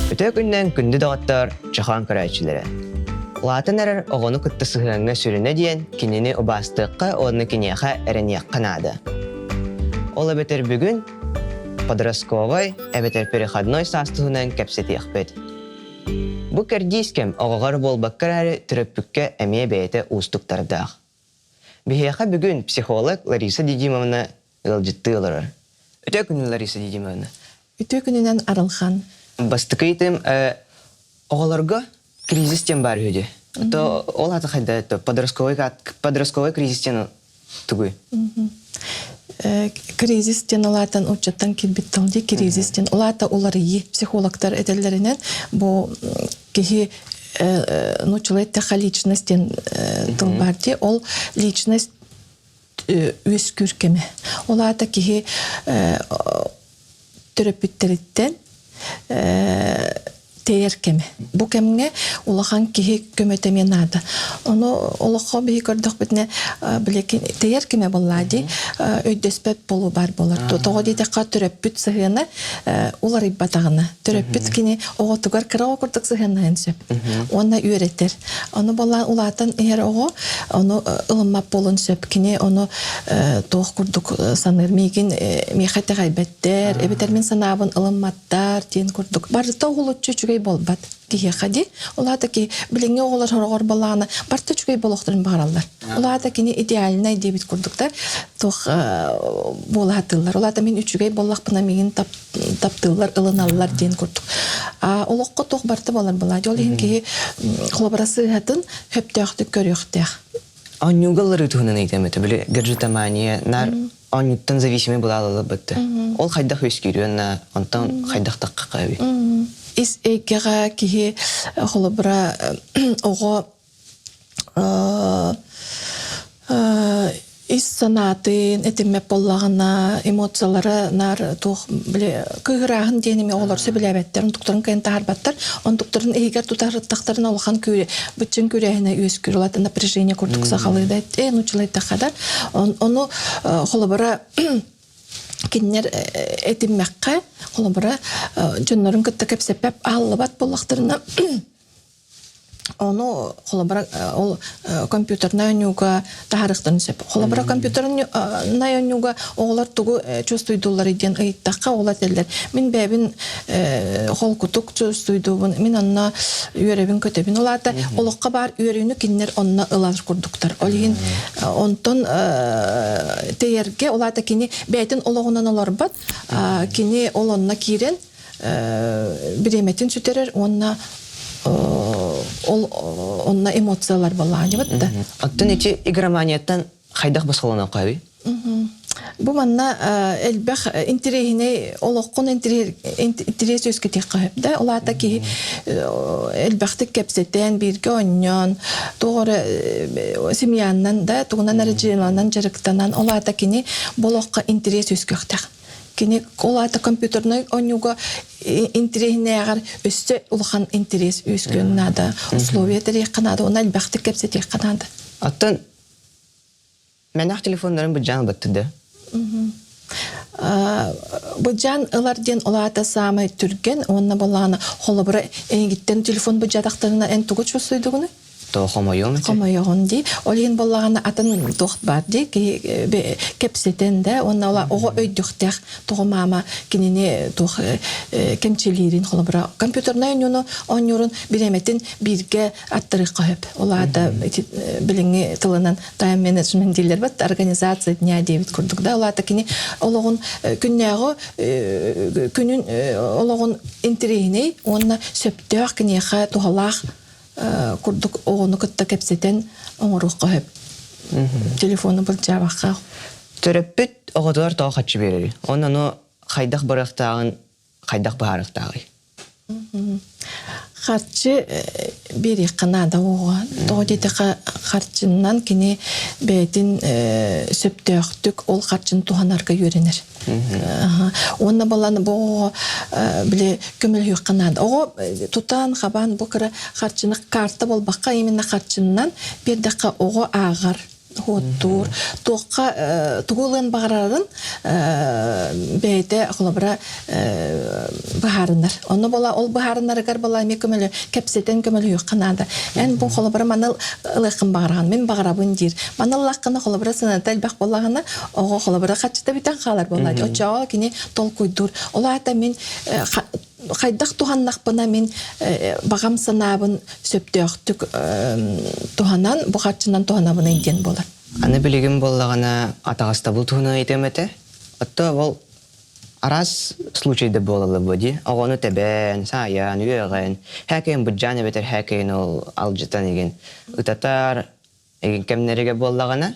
Үтүө күннэн күндү доҕоттор, чохоон көрөөччүлэрэ. Улаатан эрэр оҕону кытта сыһыаҥҥа сүрүнэ диэн кинини убаастыахха уонна киниэхэ эрэниэххэ наада. Ол эбэтэр бүгүн подростковай эбэтэр переходной саас туһунан кэпсэтиэхпит. Бу кэрдиис кэм оҕоҕор буолбакка эрээри төрөппүккэ эмиэ бэйэтэ уустуктардаах. Биһиэхэ бүгүн психолог Лариса Дидимовна ыалдьыттыы олорор. Үтүө күнүн, Лариса Дидимовна. Үтүө күнүнэн, Арылхан. Бастакы ыйытым оҕолорго кризис диэн баар үһү дии. То ол аата хайда подростковый подростковый кризис диэн тугуй? Кризис диэн улаатан уччаттан киирбит тыл дии кризис диэн улаата уларыйыы психологтар этэллэринэн бу киһи нууччалыы эттэххэ личность диэн тыл баар дии ол личность үөскүүр кэмэ ол аата киһи төрөппүттэриттэн тэйэр кэмэ. Бу кэмҥэ улахан киһи көмөтө эмиэ наада. Ону олоххо биһи көрдөхпүтүнэ билэкин тэйэр кэмэ буоллаа дии өйдөспөт болуу бар болар. Тоҕо диэтэххэ төрөппүт сыһыана уларыйбатаҕына. Төрөппүт кини оҕотугар кыра оҕо курдук сыһыаннаһын сөп. Уонна үөрэтэр. Ону буоллаан улаатан иһэр оҕо ону ылыммат буолуон сөп. Кини ону туох курдук саныыр миигин миэхэ итэҕэйбэттэр, эбэтэр мин санаабын ылымматтар диэн курдук. Барыта уһулуччу үчүгэй буолбат киһиэхэ дии. Ол аата ки билиҥҥи оҕолор сороҕор балаана барыта үчүгэй буолуохтарын баҕараллар. Ол аата кини идеальнай диэбит курдуктар туох буола сатыыллар. Ол аата мин үчүгэй буоллахпына миигин таптыыллар, ылыналлар диэн курдук. А олоххо туох барыта буолар была. Ол иһин киһи холобура сыыһатын хөптөөхтүк көрүөхтээх. Оонньууга ылларыы туһунан ыйытам этэ. Били гаджетомания наар оонньууттан зависимый булаалалар бытты. Ол хайдах үөскүүр уонна онтон хайдах таххаҕа Ис эйгэҕэ киһи холобура оҕо ис санаатын этиммэт буоллаҕына эмоциялара наар туох били кыыһырааһын диэн эми оҕолор сөбүлээбэттэр онтуктарын кыайан таһаарбаттар онтуктарын иһигэр тутарыттахтарына улахан күүрэ быччыҥ күүрээһинэ үөскүүр улаата напряжение курдук сахалыы да нууччалайтахха да ону холобура кинилэр этиммэххэ холобура дьоннорун кытта кэпсэппэт аһыллыбат буоллахтарына Ону холобура ол компьютернай оонньууга таһаарыахтарын сөп. Холобура компьютернай оонньууга оҕолор тугу чувствуйдуулларый диэн ыйыттахха оҕолор этэллэр. Мин бэйэбин холкутук чувствуйдуубун, мин онно үөрэбин-көтөбүн. Ол аата олоххо баар үөрүүнү кинилэр онно ылар курдуктар. Ол иһин онтон тэйэргэ, ол аата кини бэйэтин олоҕунан олорбот, кини ол онно киирэн бириэмэтин сүтэрэр уонна ол онно эмоциялар балаанньыбыт да. Оттон ити игроманияттан хайдах босхолонуохха Бу манна элбэх интэриэһинэй олоххун интэриэс үөскэтиэххэ сөп да. Ол аата киһи элбэхтик кэпсэтэн, бииргэ оонньоон, туох эрэ семьянан да, тугунан эрэ дьыаланан дьарыктанан, ол аата кини бу олоххо интэриэс үөскүөхтээх. Кини ол аата компьютернай оонньууга интэриэһинээҕэр өссө улахан интэриэс үөскүөн наада, условия тэрийиэххэ наада, уонна элбэхтик кэпсэтиэххэ наада. Оттон мэнэх телефоннарын быдьаан ылбаттыр да? Быдьаан ылар диэн ол аата саамай түргэн уонна балаана холобура эйигиттэн телефон быдьаатахтарына эн тугу чувствуйдугуну? То хомойуом ити. Хомойоҕун дии. Ол иһин буоллаҕына атын туох баар дии киһи кэпсэтэн да уонна ола оҕо өйдүөхтээх тоҕо маама кинини туох кэмчилиирин холобура компьютернай оонньууну оонньуурун бириэмэтин бииргэ аттарыахха сөп. Ол аата билиҥҥи тылынан тайм менеджмент дииллэр бат организация дня диэбит курдук да ол аата кини олоҕун күннээҕи күнүн олоҕун интэриэһинэй уонна сөптөөх киниэхэ туһалаах курдук оҕону кытта кэпсэтэн оҥоруохха сөп. Телефону былдьаабакка. Төрөппүт оҕотугар тоҕо харчы биэрэрий? Онон ону хайдах барыахтааҕын хайдах быһаарыахтааҕый? Харчы биэриэххэ наада оҕоҕо. Тоҕо диэтэххэ харчыннан кини бэйэтин сөптөөхтүк ол харчыны туһанарга үөрэнэр. Уонна балан бу оҕоҕо били көмөлөһүөххэ наада. Оҕо тутан, хабан бу кыра харчыны карта буолбакка именно харчыннан биэрдэххэ оҕо ааҕар. Хуоттуур. Туохха тугу ылыан баҕарарын бэйэтэ холобура быһаарынар. Онно буола ол быһаарынарыгар буола эмиэ көмөлө кэпсэтэн көмөлөһүөххэ наада. Эн бу холобура маны ылыаххын баҕараҕын, мин баҕарабын диир. Маны ыллаххына холобура сыаната элбэх буоллаҕына оҕо холобура хаччыта бүтэн хаалар буоллаҕа. Оччоҕо кини толкуйдуур. Ол аата мин хайдах туһаннахпына мин баҕам санаабын сөптөөхтүк туһанан бу харчынан туһанабын диэн буолар. Аны билигин буоллаҕына атаҕастабыл туһунан ыйытыам этэ. Отто ол араас случайда буолаллар буо дии. Оҕону тэбэн, саайан, үөҕэн, һээкэйин быдьаан эбэтэр һээкэйин ол алдьатан игин ытатар игин кэмнэригэр буоллаҕына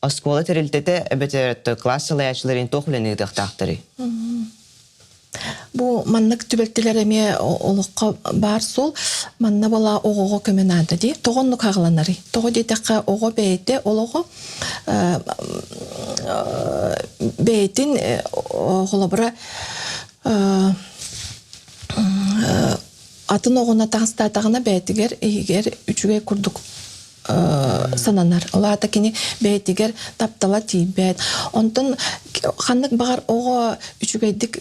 оскуола тэрилтэтэ эбэтэр класс салайааччыларын туох үлэни ыытыахтаахтарый? Бу маннык түбэлтэлэр эмиэ олоххо баар суол. Манна була оҕоҕо көмө наада дии. Тоҕо оннук хаҕыланарый? Тоҕо диэтэххэ оҕо бэйэтэ олоҕо бэйэтин холобура атын оҕону таҕыстаатаҕына бэйэтигэр иһигэр үчүгэй курдук сананар. Ол аата кини бэйэтигэр таптала тиийбэт. Онтон ханнык баҕар оҕо үчүгэйдик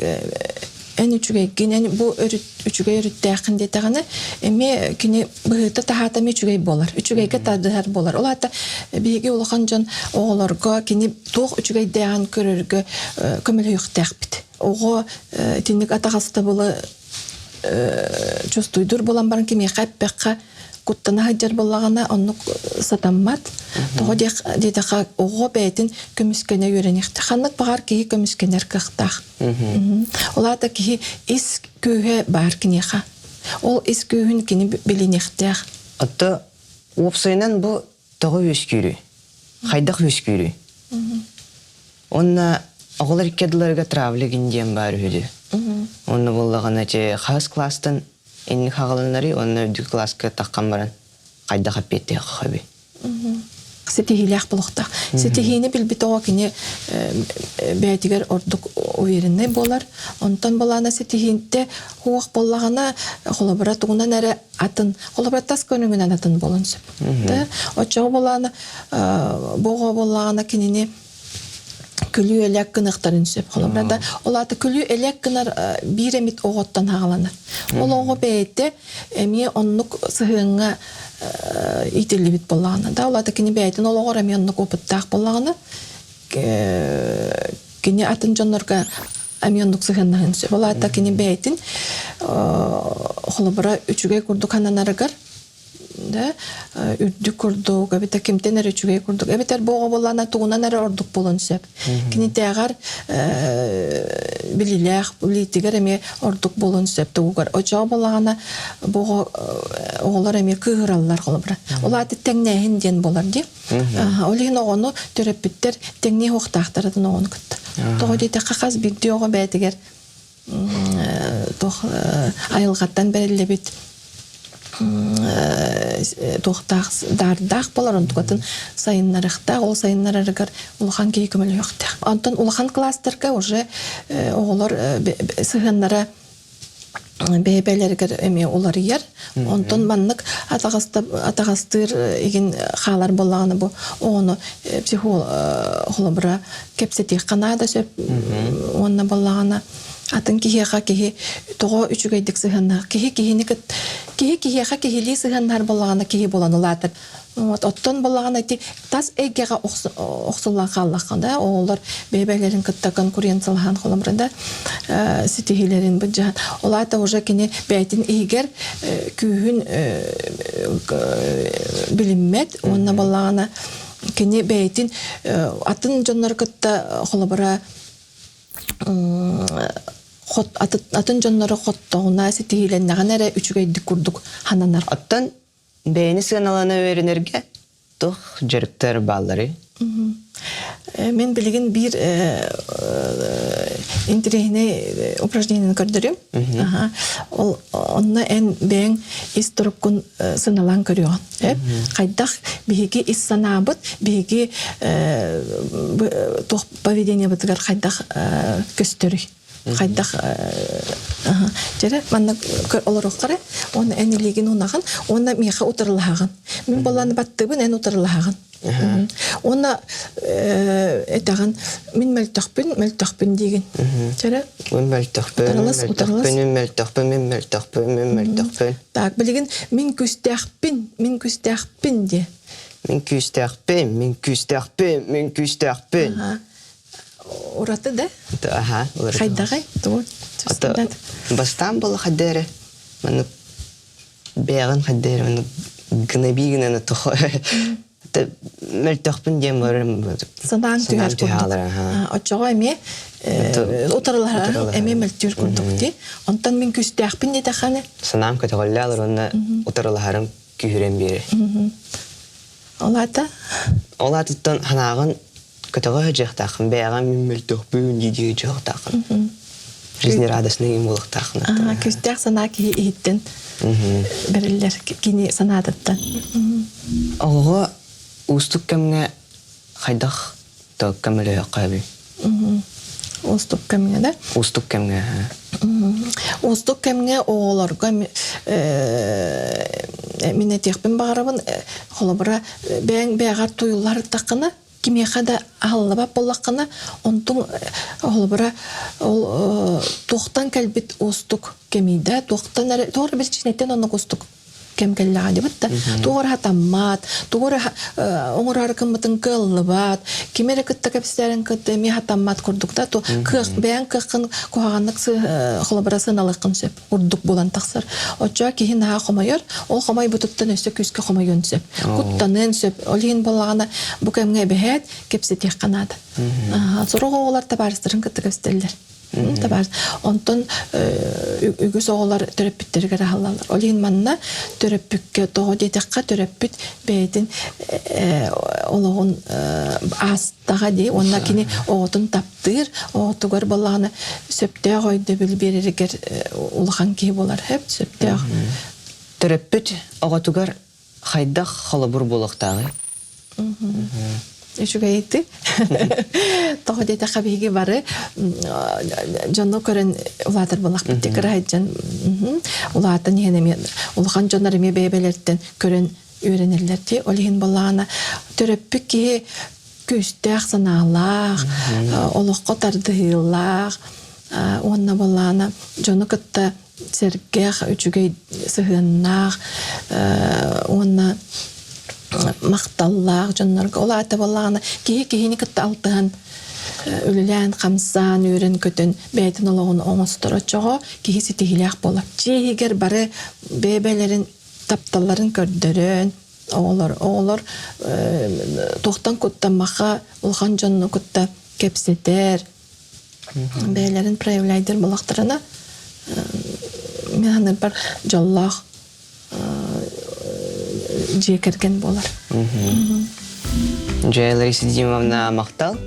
эн үчүгэйгин, эн бу өрүт үчүгэй өрүттээххин диэтэҕинэ, эмиэ кини быһыыта таһаата эмиэ үчүгэй буолар. Үчүгэйгэ тардыһар буолар. Ол аата биһиги улахан дьон оҕолорго кини туох үчүгэйдээҕин көрөргө көмөлөһүөхтээхпит. Оҕо итинник атаҕастабылы чувствуйдуур буолан баран кимиэхэ эппэххэ куттана сылдьар буоллаҕына оннук сатаммат. Тоҕо диэтэххэ оҕо бэйэтин көмүскэнэ үөрэниэхтээх. Ханнык баҕар киһи көмүскэнэр кыахтаах. Ол аата киһи ис күүһэ баар киниэхэ. Ол ис күүһүн кини билиниэхтээх. Отто уопсайынан бу тоҕо үөскүүрүй? Хайдах үөскүүрүй? Уонна оҕолор икки ардыларыгар травлигин диэн баар үһү дии. Онно буоллаҕына ити хаһыс класстан инник хаҕылынарый уонна үрдүк кылааска таххан баран хайдах эппиэттиэххэ сөбүй? Ситиһиилээх буолуохтаах. Ситиһиини билбит оҕо кини бэйэтигэр ордук уверенный буолар. Онтон балаана ситиһиинтэ хуох буоллаҕына холобура тугунан эрэ атын холобура тас көрүҥүнэн атын буолан сөп. Оччоҕо буолаана бу оҕо буоллаҕына кинини күлүү-элэк гыныахтарын сөп. Холобура да, ол аата күлүү-элэк гынар биир эмит оҕоттон хааланар. Ол оҕо бэйэтэ эмиэ оннук сыһыаҥҥа иитиллибит буоллаҕына да, ол аата кини бэйэтин олоҕор эмиэ оннук опыттаах буоллаҕына, кини атын дьоннорго эмиэ оннук сыһыаннаһыан сөп. Ол аата кини бэйэтин холобура үчүгэй курдук сананарыгар да үрдүк курдук эбэтэр кимтэн эрэ үчүгэй курдук эбэтэр бу оҕо буоллаҕына тугунан эрэ ордук буолуон сөп кинитээҕэр билиилээх билиитигэр эмиэ ордук буолуон сөп тугугар очоҕо буоллаҕына бу оҕо оҕолор эмиэ кыыһыраллар холобура ол аата тэҥнээһин диэн буолар дии ол иһин оҕону төрөппүттэр тэҥниэ суохтаахтар атын оҕону кытта тоҕо диэтэххэ хас биирдии оҕо бэйэтигэр туох айылҕаттан бэриллибит туохтаах даардаах буолар онтукатын сайыннарыахтаах ол сайыннарарыгар улахан киһи көмөлөһүөхтээх онтон улахан класстарга уже оҕолор сыһыаннара бэйэ-бэйэлэригэр эмиэ уларыйар онтон маннык атаҕастыыр игин хаалар буоллаҕына бу оҕону психолог холобура кэпсэтиэххэ наада сөп уонна буоллаҕына атын киһиэхэ киһи тоҕо үчүгэйдик сыһыаннаах киһи киһини кыт киһи киһиэхэ киһилии сыһыаннаһар буоллаҕына киһи буолан улаатар вот оттон буоллаҕына ити тас эйгэҕэ охсуллан хааллахха да оҕолор бэйэ-бэйэлэрин кытта конкуренциялаһан холобура да ситиһиилэрин былдьаһан ол аата уже кини бэйэтин иһигэр күүһүн билиммэт уонна буоллаҕына кини бэйэтин атын дьоннору кытта холобура атын дьоннору хоттоҕуна ситиһиилэннэҕинэ эрэ үчүгэйдик курдук хананар. Оттон бэйэни сыаналана үөрэнэргэ туох дьарыктар баалларый? Мин билигин биир интэриэһинэй упражнениены көрдөрүм. Ол онно эн бэйэҥ ис туруккун сыаналаан көрүөҕүн. Хайдах биһиги ис санаабыт, биһиги туох поведениебытыгар хайдах көстөрүй? Хайдах дьэрэ манна олоруохтара уонна эн илиигин унаҕын уонна миэхэ утарылаһаҕын. Мин боллааны баттыыбын эн утарылаһаҕын. Уонна этэҕин мин мөлтөхпүн, мөлтөхпүн диигин. Чэрэ? Мин мөлтөхпүн, мөлтөхпүн, мин мөлтөхпүн, мин мөлтөхпүн, мин мөлтөхпүн. Так, билигин мин күүстээхпин, мин күүстээхпин диэ. Мин күүстээхпин, мин күүстээхпин, мин күүстээхпин. Ураты да? Аха, ураты. Хайдаҕай? Тугу? Бастаан буола хайда эрэ. Маннык бэйэҕин хайда эрэ маннык гынабии гынан тоҕо мөлтөхпүн диэн барарым санааҥ түһэр курдук. Оччоҕо эмиэ утарылаһар эмиэ мөлтүүр курдук дии. Онтон мин күүстээхпин диэтэххинэ санаам көтөҕүллээх уонна утарылаһарым күүһүрэн биэрэр. Ол аата? Ол аатыттан санааҕын көтөҕө сылдьыахтааххын, бэйэҕин мин мөлтөхпүн дии дии сылдьыахтааххын. Жизнерадостный буолуохтааххын. Күүстээх санаа киһи иһиттэн бэриллэр, кини санаатыттан. Оҕоҕо уустук кэмҥэ хайдах көмөлөһүөххэ эбий? Уустук кэмҥэ да? Уустук кэмҥэ. Уустук кэмҥэ оҕолорго мин этиэхпин баҕарабын, холобура, бэйэҥ бэйэҕэр туйуллар таххына, кимиэхэ да аһыллыбат буоллаххына, онтуҥ холобура ол туохтан кэлбит уустук кэмийдэ, туохтан эрэ туох эрэ биричиинэттэн оннук уустук кэм кэллэҕэ дибит да туох эрэ хатаммат, тугу эрэ оҥороору гыммытын кыаллыбат, кими эрэ кытта кэпсэтэрин кытта эмиэ хатаммат курдук да, кыах бэйэҥ кыаххын куһаҕаннык холобура сыаналыаххын сөп курдук буолан тахсар. Оччоҕо киһи наһаа хомойор, ол хомойбутуттан өссө күүскэ хомойуон сөп, куттаныан сөп. Ол иһин буоллаҕына бу кэмҥэ эбэһээт кэпсэтиэххэ наада. Сорох оҕолор табаарыстарын кытта кэпсэтэллэр. Табаарыс. Онтон үгүс оҕолор төрөппүттэригэр аһаллаллар. Ол иһин манна төрөппүккэ тоҕо диэтэххэ төрөппүт бэйэтин олоҕун аастаҕа дии уонна кини оҕотун таптыыр, оҕотугар буоллаҕына сөптөөх өйдөбүл биэрэригэр улахан киһи буолар сөп сөптөөх. Төрөппүт оҕотугар хайдах холобур буолуохтааҕый? Үчүгэй ыйытыы. Тоҕо диэтэххэ биһиги бары дьону көрөн улаатар буоллахпыт дии кыра сылдьан улаатан иһэн эмиэ улахан дьоннор эмиэ бэйэ-бэйэлэриттэн көрөн үөрэнэллэр дии. Ол иһин буоллаҕына төрөппүт киһи күүстээх санаалаах, олоххо тардыһыылаах уонна буоллаҕына дьону кытта сэргэх, үчүгэй сыһыаннаах уонна махталлаах дьоннорго. Ол аата буоллаҕына киһи киһини кытта алтыһан үлэлээн, хамсаан, үөрэн-көтөн бэйэтин олоҕун оҥостор оччоҕо киһи ситиһиилээх буолар. Дьиэ иһигэр бары бэйэ-бэйэлэрин тапталларын көрдөрөн, оҕолор оҕолор туохтан куттаммакка улахан дьонну кытта кэпсэтэр, бэйэлэрин проявляйдыр буоллахтарына мин саныырбар дьоллоох дьиэ кэргэн буолар. Дьэ, Лариса Димовна махтал.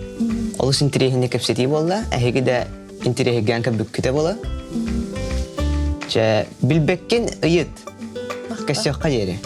Олус интэриэһинэй кэпсэтии буолла. Эһиги да интэриэһиргээн көрбүккүтэ буола. Дьэ, билбэккин ыйыт. Көстүөххэ диэри.